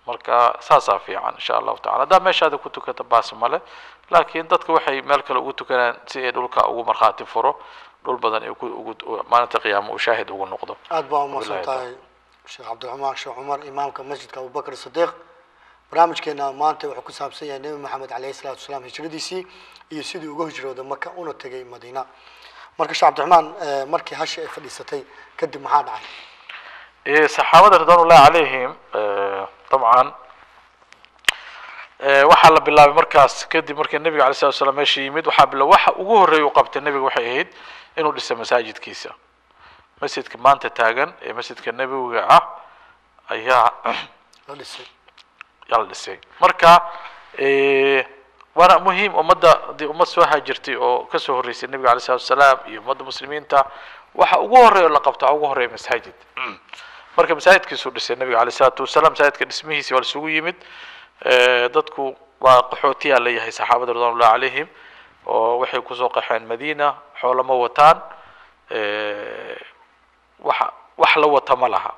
Marka saasaa fiican insha Allahu tacala. Haddaa meeshaada ku tukato baas male, laakiin dadka waxay meel kale ugu tukanayaan si ay dhulka ugu markhaati furo, dhul badan ay ku ugu maalinta qiyaama uu shaahid ugu noqdo. Aad baa umahadsan Wabillahi. tahay, Sheekh Cabdiraxmaan Sheekh Cumar, imaamka masjidka Abubakar Sidiiq. Barnaamijkeena maanta wuxuu ku saabsan yahay Nebi Maxamed caleyhi salaatu wasalaam hijradiisii iyo sidii uga hijrooday Maka una tegay Madiina. Marka Sheekh Cabdiraxmaan, markii hasha ay fadhiisatay kadib maxaa dhacay? Saxaabada ridwaanullahi calayhim, dabcan waxaa la bilaabay markaas kadib markii nabiga alay slat slam meesha yimid, waxaa bila waxa ugu horreeya uu qabtay nabiga waxay ahayd inuu dhisay masaajidkiisa. Masjidka maanta taagan ee masjidka nabiga ah ayaa la dhisay. Yaa la dhisay. Marka waana muhiim ummadda haddii ummad soo haajirtay oo kasoo horreysay nabiga alay salatu wasalaam iyo ummadda muslimiinta, waxa ugu horreeya oo la qabto waxaa ugu horreeya masaajid. Marka masaajidkiisuu dhisay nabiga alayh salaatu wasalaam. Masaajidka dhismihiisi waa laisugu yimid. Dadku waa qaxootiyaa leeyahay saxaabada ridwanullahi calayhim oo waxay kusoo qaxeen Madiina, xoolo ma wataan, waxa wax la wata ma laha.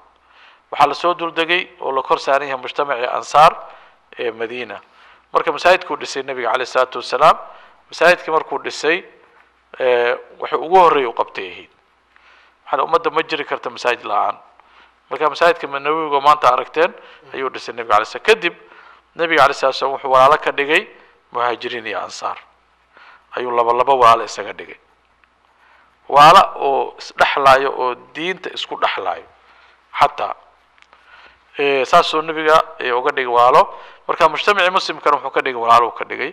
Waxaa lasoo duldegay oo la kor saaran yahay mujtamacii ansaar ee Madiina. Marka masaajidkuu dhisay nabiga calayh salaatu wasalaam. Masaajidkii markuu dhisay, wuxuu ugu horreeyay u qabtay ahayd maxaa? Ummadda ma jiri karta masaajid la-aan. Marka masaajidka nabiga maanta aragteen ayuu dhisay nabiga alay slam. Kadib nabiga alay slat slam wuxuu walaalo ka dhigay muhaajiriin iyo ansaar, ayuu laba laba walaalo isaga dhigay, walaalo oo isdhexlaayo oo diinta isku dhexlaayo xataa. Saasuu nabiga uga dhigay walaalo. Marka mujtamacii muslimkana wuxuu ka dhigay walaalo ka dhigay,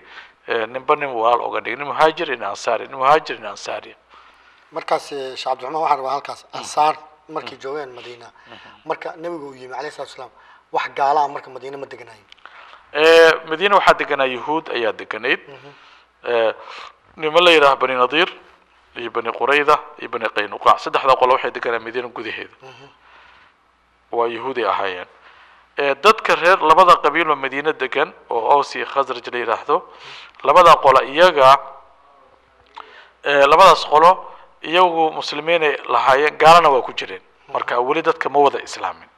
ninba nin walaal uga dhigay, nin muhaajir, nin ansaari, nin muhaajir, nin ansaari. Markaas Sheekh Cabdiraxmaan, waxaan rabaa halkaas ansaar markay joogeen Madiina, marka nabigu uu yimi calayhi salatu wasalaam, wax gaala ah marka Madiina ma deganayn? Madiina waxaa deganaa yahuud ayaa deganayd, nimo la yidhaha Bani Nadiir iyo Bani Qurayda iyo Bani Qaynuqaac. Saddexda qolo waxay deganaa Madiina gudaheeda, waa yahuuday ahaayeen. Dadka reer labada qabiil oo Madiine degan oo Aws iyo Khasraj la yidhaahdo, labada qolo iyaga, labadaas qolo iyagu muslimiinay lahaayeen, gaalana waa ku jireen. Marka weli dadka ma wada islaamin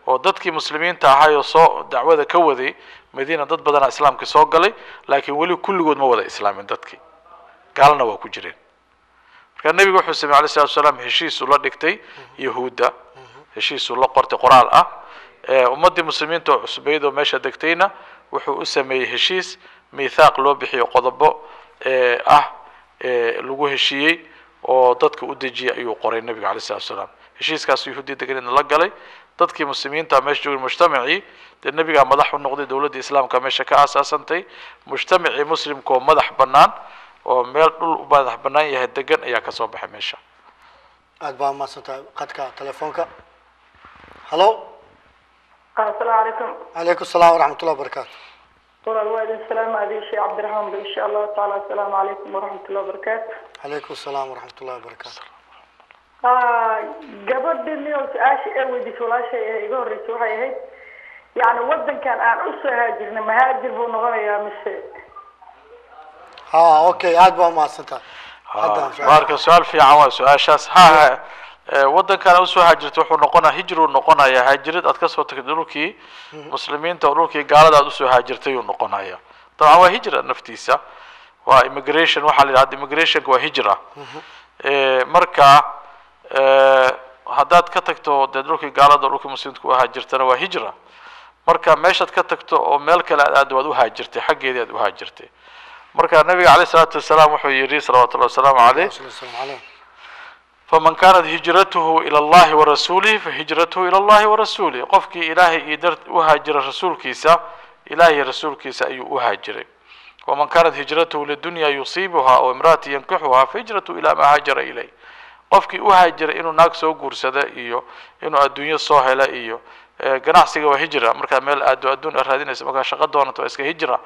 oo dadkii muslimiinta ahaayoo soo dacwada ka waday Madiina, dad badanaa islaamkii soo galay, laakiin weli kulligood ma wada islaamin dadkii, gaalana waa ku jireen. Marka nebigu wuxuu samey alayh salatu wasalaam heshiisuu la dhigtay yahuudda, heshiisuu la qortay qoraal ah. Ummaddii muslimiinta oo cusbayd oo meesha degtayna wuxuu u sameeyey heshiis, mithaaq loo bixiyo, qodobo ah lagu heshiiyey. oo dadka u dejiyay ayuu qoray nabiga calayhi salaatu wasalaam. Heshiiskaas yuhuudiya deganeedna la galay dadkii muslimiinta meesha joogay, mujtamacii dee nabigaa madax u noqday, dowladda islaamka meesha ka aasaasantay, mujtamacii muslimka oo madax bannaan oo meel dhul u madax bannaan yahay degan ayaa kasoo baxay meesha. Aad baa umahadsantahay. Qadka telefoonka, hallo. Asalaamu calaykum. Calaykum salaam waraxmatullahi wabarakaatu. Walaal, waa idin salaama adiga Sheekh Cabdiraxmaan ba, insha Allahu tacaala. Asalaamu calaykum waraxmatullahi wabarakaatu. Calaykum salaam waraxmatullahi wabarakaatu. Gabadhi niyo su-aasha ee weydiisay walaashay ee iga horreysay waxay ahayd, yacni wadankan aan u soo haajirnay mahaajir buu noqonayaa mise? Ha, okay, aad baa umahadsantahay. Haddaan Marka su-aal fiican waa su-aashaas. Ha, wadankan usoo haajirtay wuxuu noqonaya hijruu noqonaya, haajirid aad kasoo tagtay dhulkii muslimiinta oo dhulkii gaalada aad usoo haajirtay uu noqonaya. Dabcan waa hijra naftiisa, waa immigration, waxaa la yidhahda immigrationka waa hijra. Marka haddaad ka tagto dee dhulkii gaalada oo dhulkii muslimiinta u haajirtana waa hijra. Marka meeshaad ka tagto oo meel kale aad aado waad u haajirtay, xaggeedii aad u haajirtay. Marka nabiga calayhi salaatu wasalaam wuxuu yidhi, salawatullahi wasalaamu caleyh, wasalaamu caleyh, faman kanat hijratuhu ila Allahi warasuulihi fahijratuhu ila Allahi warasuulih. Qofkii Ilaahay iyo dar u haajira rasuulkiisa, Ilaahay iyo rasuulkiisa ayuu u haajiray. Waman kanat hijratuhu lidunya yusiibuha aw imraati yankixuha fahijratuhu ila ma haajara ilayh. Qofkii u haajiray inuu naag soo guursada iyo inuu adduunyo soo hela iyo ganacsiga waa hijra. Markaa meel aado adduun aad raadinaysa, markaa shaqo doonato, waa iska hijra.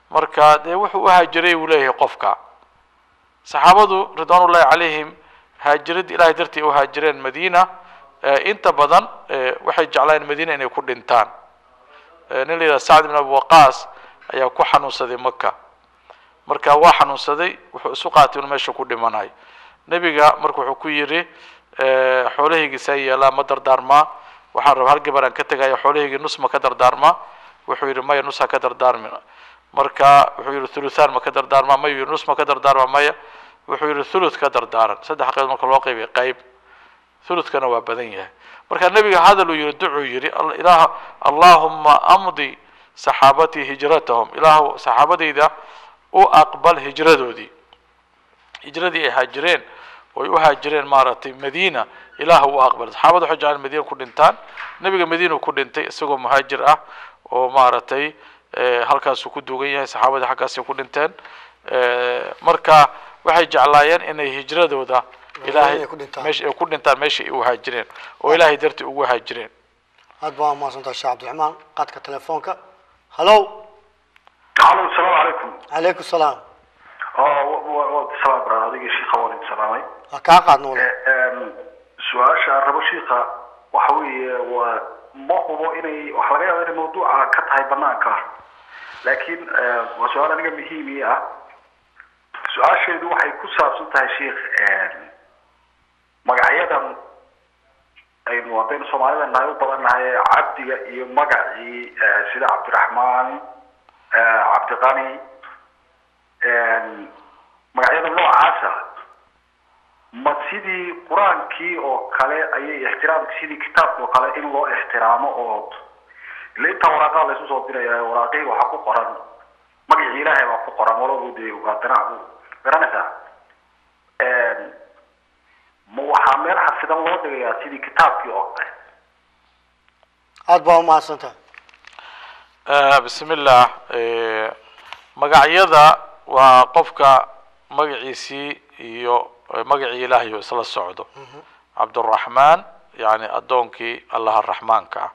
Marka dee wuxuu u haajiray uu leeyahay qofka. Saxaabadu ridwaanullahi calayhim haajirid Ilahay dartii u haajireen Madiina, inta badan waxay jeclaayeen Madiina inay ku dhintaan. Nin la yidhaha Sacd ibn Abi Waqaas ayaa ku xanuunsaday Maka. Marka waa xanuunsaday, wuxuu isu qaatay inuu meesha ku dhimanayo. Nebiga marka wuxuu ku yidhi, xoolahaygi saa yeelaa, ma dardaarmaa? Waxaan rabaa hal gabar aan ka tegaya, xoolahaygii nus ma ka dardaarmaa? Wuxuu yidhi, maya, nus ha ka dardaarmin. Marka wuxuu yidhi, thuluthaan ma ka dardaarmaa? Maya. Yidhi, nus ma ka dardaarmaa? Maya. Wuxuu yidhi, thuluth ka dardaaran. Saddex qaybood marka loo qaybiya qayb, thuluthkana waa badan yahay. Marka nebiga hadal uu yidhi, ducuu yidhi, ilaah, allahuma amdi saxaabatii hijratahum, ilaah saxaabadayda u aqbal hijradoodii, hijradii ay haajireen oy u haajireen maaragtay Madiina, ilaah u aqbal. Saxaabada waxay jeclaan Madiina ku dhintaan. Nebiga Madiina ku dhintay isagoo muhaajir ah oo maaragtay halkaasuu ku duugan yahay. Saxaabadii xaggaasay ku dhinteen. Marka waxay jeclaayeen inay hijradooda Ilaahay ay ku dhintaan. Meesha ay ku dhintaan, meesha ay u haajireen oo Ilaahay dartii ugu haajireen. Aad baa umahadsantahay Sheekh Cabdiraxmaan. Qadka telefoonka, hallo. Alo, asalaamu calaykum. Calaykum salaam. Salaam baran adiga shiika, waan idin salaamay. Waa kaa qaadna walaal. Su-aasha aan rabo shiika waxa weeye, waa ma hubo inay waxa laga yaaba inay mawduuca ka tahay banaanka, laakiin waa su-aal aniga muhiim ii ah. Su-aasheedu waxay ku saabsan tahay sheikh, magacyadan aynu haddaynu soomaalida nahay u badan nahay, cabdiga iyo magacii sida Cabdiraxmaan, Cabdiqani, magacyada noocaasa, ma sidii qur-aankii oo kale ayay ixtiraamka sidii kitaabka oo kale in loo ixtiraamo? Oo ila intaa waraaqaha laysu soo diraya, waraaqihii waxaa ku qoran magacii Ilaahay baa ku qoran, walobu dee haddana garanaysaa, ma waxaa meel xafidan loo dhigayaa sidii kitaabkii oo kale? Aad baa umahadsantahay. Bismi illah. Magacyada waa qofka magaciisii iyo magacii Ilaahay oo isla socdo. Cabduraxmaan yani addoonkii Allaha raxmaanka ah.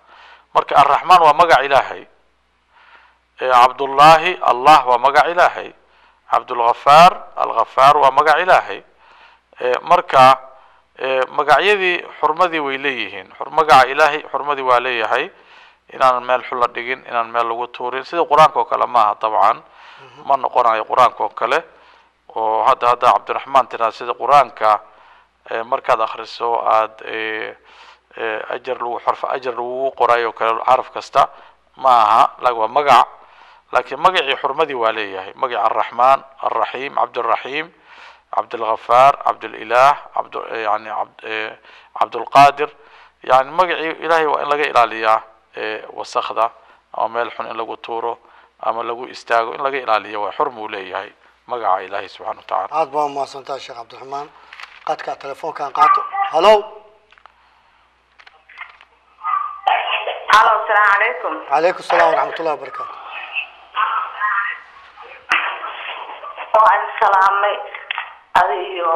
Marka Arraxmaan waa magac Ilaahay. Cabdullaahi, Allah waa magac Ilaahay. Cabdulghafaar, Alghafaar waa magac Ilaahay. Marka magacyadii xurmadii way leeyihiin. Magaca Ilaahay xurmadii waa leeyahay, inaanan meel xun la dhigin, inaan meel lagu tuurin. Sida qur-aanka oo kale maaha, dabcan ma noqonayo qur-aanka oo kale oo hadda Cabdiraxmaan tiraa sida qur-aanka markaad akriso aad ajar lagu xarfa ajar lagugu qorayo oo kale xaraf kasta ma aha, waa magac, laakiin magacii xurmadii waa leeyahay. Magac Arraxmaan, Alraxiim, Cabdiraxiim, Cabdilghafaar, Cabdililah, cabd yani Cabdulqaadir, yani magacii Ilaahay waa in laga ilaaliyaa wasakda ama meel xun in lagu tuuro ama lagu istaago, in laga ilaaliyo waa xurmuu leeyahay magaca Ilaahay subxana wa tacala. Aad baa umahadsantahay Sheekh Cabdiraxmaan. Qadka telefoonkaan qaato. Halo. Halo, asalaamu calaykum. Calaykum salaam waraxmatullahi wabarakaatu. Waan salaamay adi iyo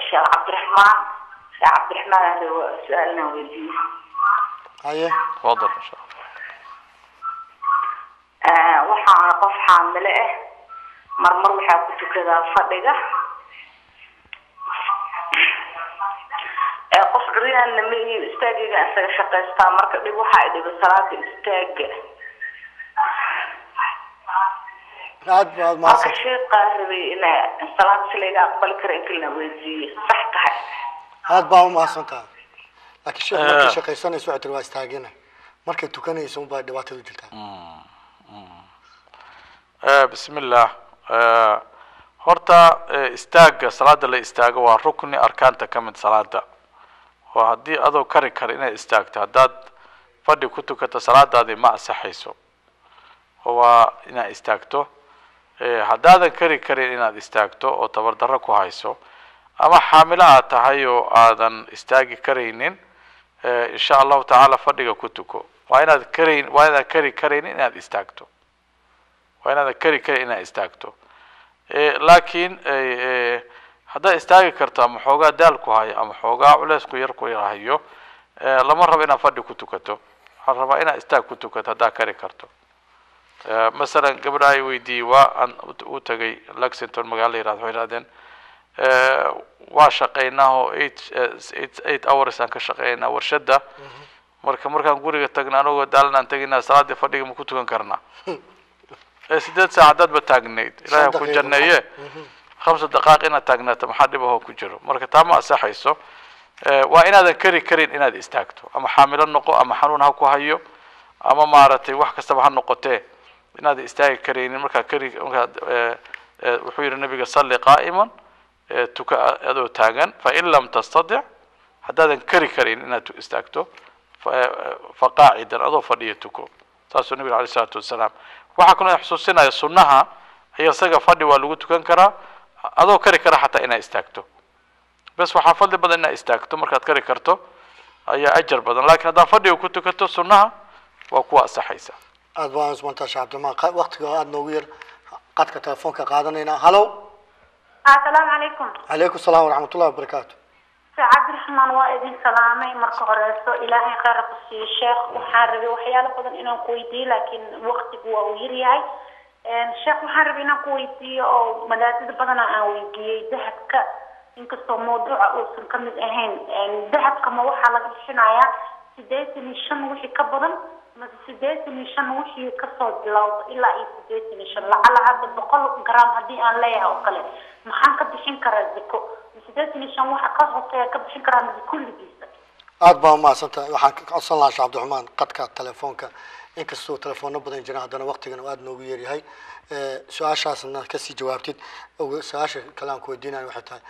Sheekh Cabdiraxmaan. Sheekh Cabdiraxmaan aan rabo su-aal inaan weydiiyo. Haye. Tafadal insha Allah. Waxaan qof xaamile ah, marmar waxaa ku tukadaa fadhiga. Qof curyaanna ma ihi, istaagayga isaga shaqaystaa, marka dhib waxaa i dhibay salaada istaaga. Aad baad mahadsan. Marka sheeqaa rabay inaa salaada si layga aqbali karo in kalena weydiiyo, sax tahay? Aad baa u mahadsan tahay, laakiin sheekh markay shaqaysanayso waxay tiri waa istaagina, markay tukanayso unbaa dhibaatadu jirtaa. Bismillah. Horta istaaga salaada la istaago waa rukni arkaanta ka mid salaada, oo haddii adoo kari kara inaad istaagto, haddaad fadhi ku tukato salaadaadii ma ansaxayso, oo waa inaad istaagto. Haddaadan kari karin inaad istaagto oo tabardarro ku hayso ama xaamilo aad tahay oo aadan istaagi karaynin, insha Allahu tacaala fadhiga ku tuko. Waa inaad karayn, waa inaad kari karaynin inaad istaagto, waa inaadan kari karin inaad istaagto. Laakiin haddaad istaagi karto ama xoogaa daal ku hayo ama xoogaa culeys ku yar ku hayo, lama rabo inaad fadhi ku tukato, waxaa la rabaa inaad istaag ku tukato haddaad kari karto. Masalan gabadha ay weydiiyey, waa aan u tagay Lexington magaalo la yirahdo, waxay yidhahdeen waa shaqaynaa oo 8 hours aan ka shaqeynaa warshadda, marka markaan guriga tagna anagoo daalan aan tegaynaa, salaadii fadhiga ma ku tukan karnaa? 8 saac haddaad ba taagnayd, Ilaahay ku janneeye, 5 daqaaq inaad taagnaato maxaa dhib ahoo ku jiro? Marka taa ma ansaxayso. Waa inaadan kari karin inaad istaagto, ama xaamilo noqo ama xanuun ha ku hayo ama maaragtay wax kastaba ha noqotee, inaad istaagi karaynin. Markaa kari markaad wuxuu yidhi nabiga salli qaa'iman, tuka adoo taagan, fain lam tastadic, haddaadan kari karin inaad istaagto, faqaacidan, adoo fadhiya tuko. Saasuu nabiga alayh isalaatu wasalaam. Waxaa kaloo xusuusinaya sunnaha iyo isaga fadhi waa lagu tukan karaa adoo kari kara xataa inaad istaagto, bes waxaa fadli badan inaad istaagto markaad kari karto ayaa ajar badan, laakiin haddaad fadhiga ku tukato sunnaha waa kuwa ansaxaysa. Aad baa usmantaa Sheekh Cabdiraxmaan, waqtiga aad noogu yar qadka telefoonka qaadanaynaa. Halo. Asalaamu calaykum. Calaykum salaam waraxmatullahi wabarakaatu. Sheekh Cabdiraxmaan waa idin salaamay marka horeyso, Ilaahay khayr ku siiyo. Sheekh waxaan rabay waxyaalo badan inaan ku weydiiyo, laakiin waqtigu waa uu yaryahay. Sheekh waxaan rabay inaan ku weydiiyo oo madaadada badana aan weydiiyey dahabka, inkastoo mawduuca uusan ka mid ahayn, dahabka ma waxaa laga bixinayaa 85 wixii ka badan mase 85 wixii kasoo bilowda ilaa iyo 85? Lacala hadda 100 gram haddii aan leeyahay oo kale maxaan ka bixin karaa zako? 85 waxa ka hooseeya ka bixin karaa mise kulligiisa? Aad baa umahadsantahay. Waxaan ka codsan lahaa Sheekh Cabdiraxmaan qadka telefoonka, inkastoo telefoonno badan jiraan haddana waqtigan aad noogu yaryahay, su-aashaasna kasii jawaabtid. Su-aasha kale aan ku weydiinayo waxay tahay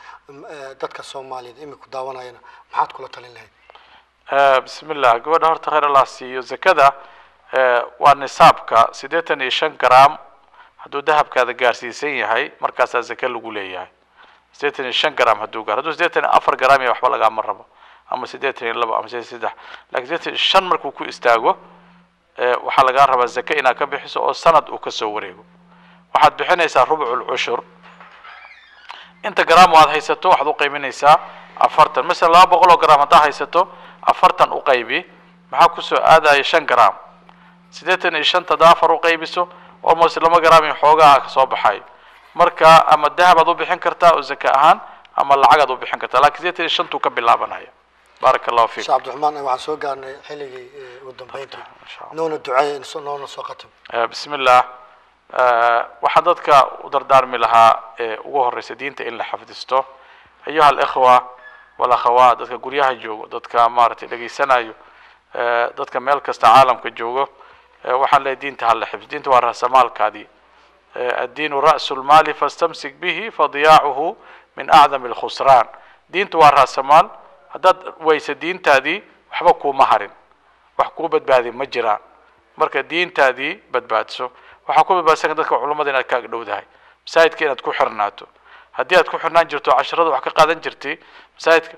dadka Soomaaliyeed imika ku daawanayana maxaad kula talin lahayd? Bismillah. Gabadha horta khayr Allah siiyo. Zakada waa nisaabka 85 gram hadduu dahabkaada gaarsiisan yahay, markaasaa zake lagu leeyahay. 85 gram hadduu gaaro, hadduu 84 gram yahay waxba lagaama rabo, ama 82 ama 83, laakiin 85 markuu ku istaago waxaa lagaa rabaa zake inaad ka bixiso oo sanad uu kasoo wareego. Waxaad bixinaysaa rubcul cushur, inta gram aad haysato waxaad u qaybinaysaa 40. Masalan 200 gram haddaad haysato, 40 u qaybi, maxaa kusoo aadaya? 5 gram. 85 haddaa 4 u qaybiso, almost 2 gram iyo xoogaha kasoo baxay. Marka ama dahab aad u bixin kartaa oo zaka ahaan, ama lacag aad u bixin kartaa, laakiin 85tuu ka bilaabanaya. Baaraka Allahu fiik. Sheekh Cabdiraxmaan, waxaan soo gaarnay xilligii ugu dambeyntii, noona duceey noona soo khatim. Bismillah. Waxaan dadka u dardaarmi lahaa ugu horeysa diinta in la xafdisto. Ayuha alikhwa walakhawaat, dadka guryaha joogo, dadka maaragtay dhegaysanayo, dadka meel kasta caalamka joogo, waxaan leeyahay diinta ha la xifdo. Diinta waa raasamaalkaadii. Addiinu ra'su lmaali fastamsik bihi fadiyaacuhu min acdami alkhusraan. Diinta waa raasamaal, haddaad weysa diintaadii waxba kuuma harin, wax kuu badbaadi ma jiraan. Marka diintaadii badbaadso. Waxaa ku badbaadsan dadka culummada inaad ka agdhowdahay, masaajidka inaad ku xirnaato. Haddii aad ku xirnaan jirto casharada wax ka qaadan jirtay masaajidka,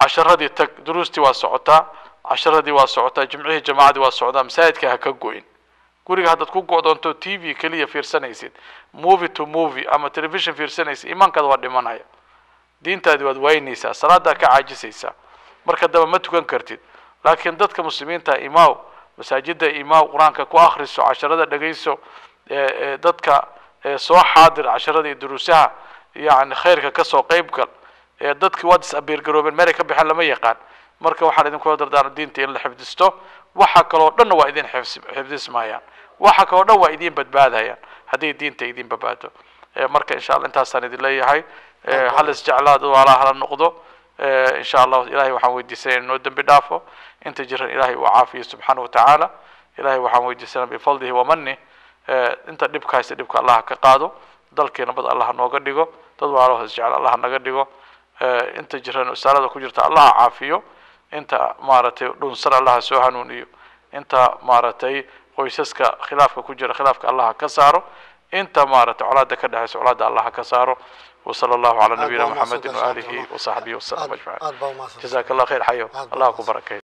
casharadii tag, duruustii waa socotaa, casharadii waa socotaa, jimcihii jamaacadii waa socdaa, masaajidka ha ka go'in. Guriga haddaad ku go'doonto TV keliya fiirsanaysid, movie to movie ama television fiirsanaysid, iimaankaada waa dhimanaya, diintaadi waad waynaysaa, salaadaa ka caajisaysaa, marka daba ma tukan kartid. Laakiin dadka muslimiinta imaaw, masaajida imaaw, qur-aanka ku akhriso, casharada dhegayso, dadka soo xaadir casharada iyo duruusaha, yani khayrka kasoo qayb gal. Dadkii waad is abiirgaroobeen, meelay ka baxeen lama yaqaan. Marka waxaan idinkula dardaarma diinta in la xifdisto. Waxa kaloo dhanna waa idin xifdismayaan, waxa kaloo dhan waa idin badbaadayaan hadday diinta idin badbaado. Marka insha Allah intaasaan idin leeyahay. Hal isjeclaado, walaalaha hala noqdo insha Allah. Ilahay waxaan weydiisanaya inuu noo dembi dhaafo, inta jiran Ilahay uu caafiyo subxaana wa tacaala. Ilahay waxaan weydiisanaya bifadlihi wamani inta dhibka haysta dhibka Allah ka qaado, dalkeena bad Allah nooga dhigo, dad walaalaha isjecel Allah naga dhigo. Inta jiran usaalada ku jirta Allah caafiyo, inta maaragtay dhunsan Allah soo hanuuniyo, inta maaragtay qoysaska khilaafka ku jira khilaafka Allah ka saaro, inta maaragtay colaada ka dhexaysa colaada Allah ka saaro. وصلى الله على نبينا محمد وآله وصحبه وسلم أجمعين. جزاك الله خير حيو، الله ku barakeeyo.